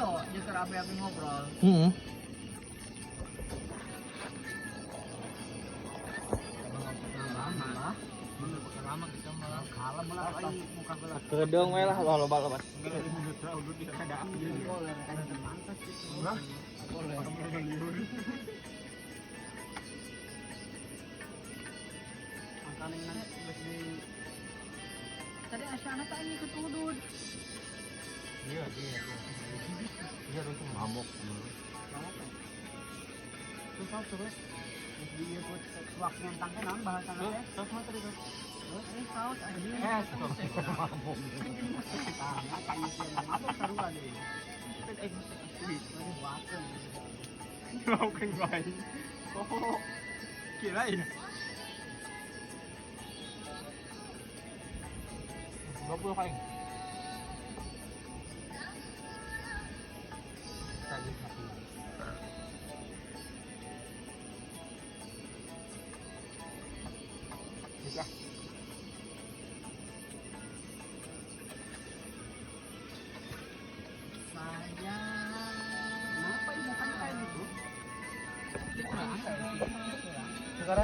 Ayo, jeung keur api-api ngobrol. Heeh. Lama kita mah. Kalem lah aing muka geus. Kedeung we lah loba-loba. Boleh. Tadi asyana teh aing ikut udud. Iya, iya. Iya, itu mabok. Terus terus. Terus dia ikut wak nyentang teh naon bahasana teh? Terus mah tadi tuh. Eh, saus anjing. Eh, mabok. Tah, kayak mabok sarua deui. Wakeun. Melakukan baik. Oh, kirain. 20 kain. Tadi mati. Bisa. Saya kenapa ibu kan kayak gitu? Sekarang